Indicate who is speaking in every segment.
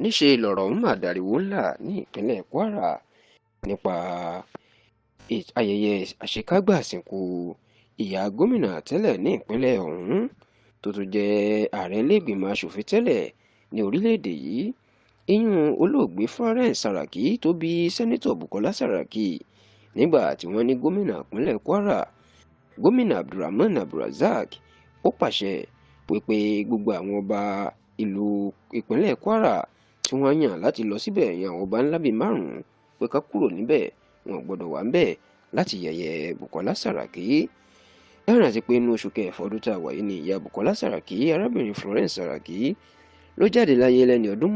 Speaker 1: Níṣẹ́ lọ̀rọ̀ ń mà dàríwó ńlá ní ìpínlẹ̀ Kwara nípa ayẹyẹ àṣekágbá ìsìnkú ìyá gómìnà tẹ́lẹ̀ ní ìpínlẹ̀ ọ̀hún, tó tún jẹ́ ààrẹ ilé-ìgbìmọ̀ asòfin tẹ́lẹ̀ ní orílẹ̀-èdè yìí, ìyún olóògbé Florence Saraki tó bí Sẹ́nitọ̀ Bukola Saraki, nígbà tí wọ́n ní gómìnà ìpínlẹ̀ Kwara, Gómìnà Abdulrahman Abdulrazak, ó pàṣẹ pé gbogbo àwọn ọba ìlú ìpínlẹ̀ Kwara tí wọ́n yàn láti lọ síbẹ̀, yan àwọn ọba ńlá bíi márùn-ún, pé ká kúrò níbẹ̀, wọn gbọ́dọ̀ wà ńbẹ̀ láti yẹ̀yẹ́ Bukola Saraki. Láàrin àti pé inú oṣù kẹfà ọdún tá a wà yìí ni ìyá Bukola Saraki, arábìnrin Florence Saraki, ló jáde láyé lẹ́ni ọdún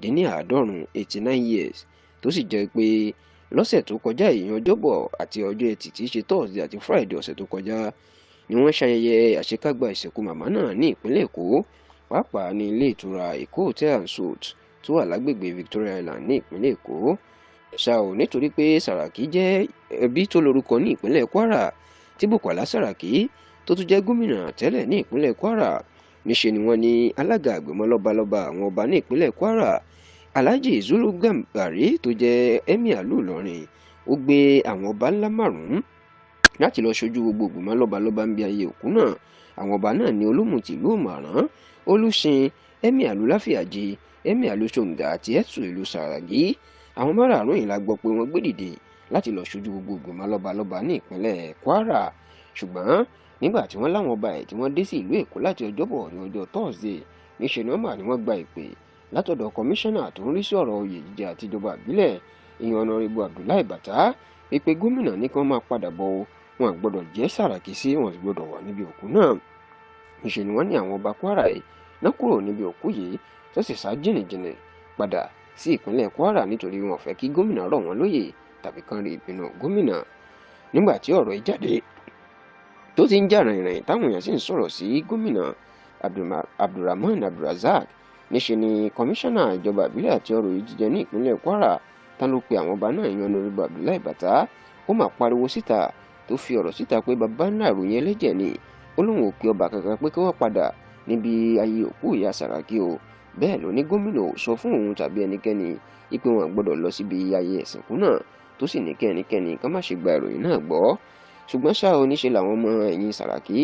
Speaker 1: 89, 89 years, tó sì jẹ́ pé lọ́sẹ̀ tó kọjá, ìyẹn Ọjọ́bọ̀ àti ọjọ́ Ẹtì tí í ṣe Thursday àti Friday ọ̀sẹ̀ tó kọjá, ni wọ́n ṣayẹyẹ àṣekágbá ìsìnkú màmá náà ní ìpínlẹ̀ Èkó, pàápàá ní ilé ìtura Èkó Hotel and Suites tó wà lágbègbè Victoria Island ní ìpínlẹ̀ Èkó. Ṣá ò, nítorí pé Sàràkí jẹ́ ẹbí tó lórúkọ ní ìpínlẹ̀ Kwara, tí Bukola Sàràkí tó tún jẹ́ gómìnà tẹ́lẹ̀ ní ìpínlẹ̀ Kwara, níṣe ni wọ́n ní alága àgbẹ̀mọ́ lọ́balọ́ba àwọn ọba ní ìpínlẹ̀ Kwara, Alhaji Zulu Gambari, tó jẹ́ emir ìlú Ìlọrin, ó gbé àwọn ọba ńlá márùn-ún láti lọ ṣojú gbogbo ìgbìmọ̀ lọ́balọ́ba ń bí ayé òkú náà. Àwọn ọba náà ní Olómù tìlú Òmàrán, Olùsìn, emir ìlú Láfíàjì, emir ìlú Ṣòǹgà àti Ẹ̀tù ìlú Sàràgí. Àwọn márààrún yìí la gbọ́ pé wọ́n gbé dìde láti lọ ṣojú gbogbo ìgbìmọ̀ lọ́balọ́ba ní ìpínlẹ̀ Kwara. Ṣùgbọ́n nígbà tí wọ́n láwọn ọba ẹ̀ tí wọ́n dé sí ìlú Èkó láti Ọjọ́bọ̀ ní ọjọ́ Thursday, níṣẹ́ ni wọ́n mà ní wọ́n gba ìpè látọ̀dọ̀ kọmíṣánná tó ń rí sí ọ̀rọ̀ oyè jíjẹ àti ìjọba ìbílẹ̀, ìyẹn Honourable Abdullahi Bàtà, wípé gómìnà ní kí wọ́n máa padà bọ̀, wọn gbọ́dọ̀ jẹ́ Sàràkí sí, wọn sì gbọ́dọ̀ wà níbi òkú náà. Níṣẹ́ ni wọ́n ní àwọn ọba Kwara yìí náà kúrò níbi òkú yìí, tó sì sá jìnnìjìnnì padà sí ìpínlẹ̀ Kwara, nítorí wọn fẹ́ kí gómìnà rọ̀ wọ́n lóyè tàbí kan rí ìpinnu gómìnà. Nígbà tí ọ̀rọ̀ yìí jáde tó ti ń jà rìnrìn, táwọn èèyàn sì ń sọ̀rọ̀ sí gómìnà Abdulrahman Abdulrazak, níṣẹ́ ni kọmíṣánná ìjọba ìbílẹ̀ àti ọ̀rọ̀ yìí jíjẹ ní ìpínlẹ̀ Kwara tán ló pe àwọn ọba náà, yan Honourable Abdullahi Bàtà, ó mà pariwo síta, tó fi ọ̀rọ̀ síta pé baba ńlá ìròyìn ẹlẹ́jẹ̀ ni. Ó lóun ò pe ọba kankan pé kí wọ́n padà níbi ayé òkú ìyá Sàràkí o. Bẹ́ẹ̀ ló ní gómìnà ò sọ fún òun tàbí ẹnikẹ́ni wípé wọn gbọ́dọ̀ lọ síbi ayé ìsìnkú náà, tó sì ní kí ẹnikẹ́ni ká má ṣe gba ìròyìn náà gbọ́. Ṣùgbọ́n ṣá o, níṣe làwọn ọmọ ẹ̀yìn Sàràkí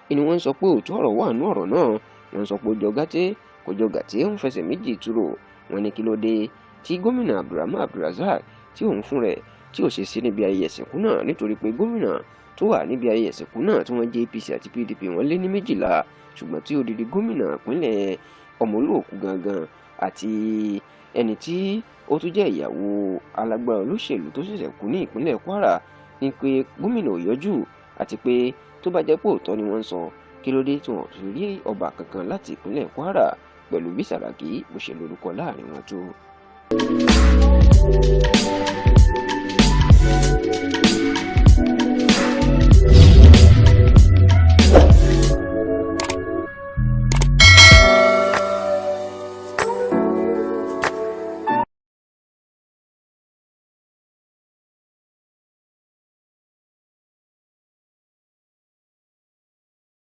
Speaker 1: ni wọ́n ń sọ pé òótọ́ ọ̀rọ̀ wà nú ọ̀rọ̀ náà. Wọ́n sọ pé ó jọ gàtẹ́, kò jọ gàtẹ́, ń fẹsẹ̀ méjì túrò. Wọ́n ní kí ló dé tí gómìnà Abdulrahman Abdulrazak, tí òun fún rẹ̀ tí ò ṣe sí níbi ayẹyẹ ìsìnkú náà, nítorí pé gómìnà tó wà níbi ayẹyẹ ìsìnkú náà tí wọ́n jẹ́ APC àti PDP, wọ́n lé ní 12, ṣùgbọ́n tí odidi gómìnà ìpínlẹ̀ ọmọlúòkú gangan àti ẹni tí ó tún jẹ́ ìyàwó alágbára olóṣèlú tó ṣẹ̀ṣẹ̀ kú ní ìpínlẹ̀ Kwara, ní pé gómìnà ò yọjú, àti pé tó bá jẹ́ pé òótọ́ ni wọ́n ń sọ, kí ló dé tí wọ́n fi rí ọba kankan láti ìpínlẹ̀ Kwara pẹ̀lú bí Sàràkí bó ṣe lórúkọ láàrin wọn tó.